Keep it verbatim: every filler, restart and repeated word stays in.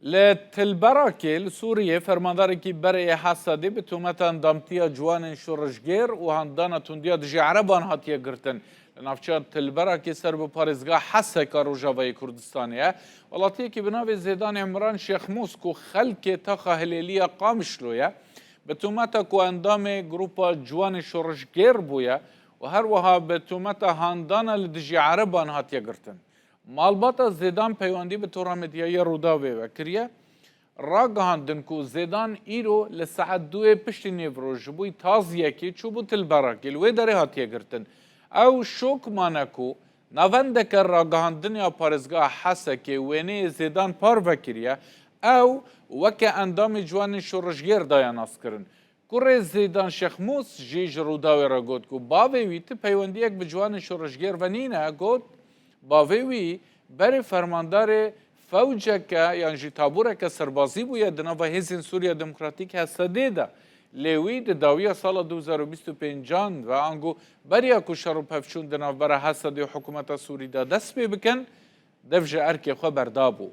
Li Tilberakê li Sûriyê fermandarekî berê yê Hesedê bi tometa endamtiya ciwanên şoreşgêr û handana tundiya dijî Ereban hatiye girtin. Li navçeya Tilberakê ser bi parêzgeha Heseka Rojavayê Kurdistanê ye. Welatiyekî bi navê Zêdan Îmran Şêxmûs ku xelkê taxa Hilêliya Qamişlo ye, bi tometa ku endamê grupa ciwanên şoreşgêr bûye û her wiha bi tometa handana li dijî Ereban hatiye girtin. Malbata Zêdan peywendî bi tora medyayê Rûdawê ve kiriye. Ragihandin ku Zêdan îro li saet duyê piştî nêvro ji bo taziyekê çûbû Tilberakê, li wê derê hatiye girtin. Ew şok mane ku navendeke ragihandinê ya parêzgeha Hesekê wêneyê Zêdan parve kiriye, ew weke endamê ciwanên şoreşgêr daye naskirin. Kurê Zêdan Şêxmûs jî ji Rûdawê re got ku bavê wî ti peywendiyek bi ciwanên şoreşgêr ve nîne. Got, bavê wî berê fermandarê fewceke yan jî taboreke serbazî bûye di nava Hêzên Sûriya Demokratîk Hesedê de. Lê wî di dawiya sala du hezar û bîst û pêncan ve ango beriya ku şer û pevçûn di navbera Hesedê û hikûmeta Sûrî de dest pê bikin, dev ji erkê xwe berdabû.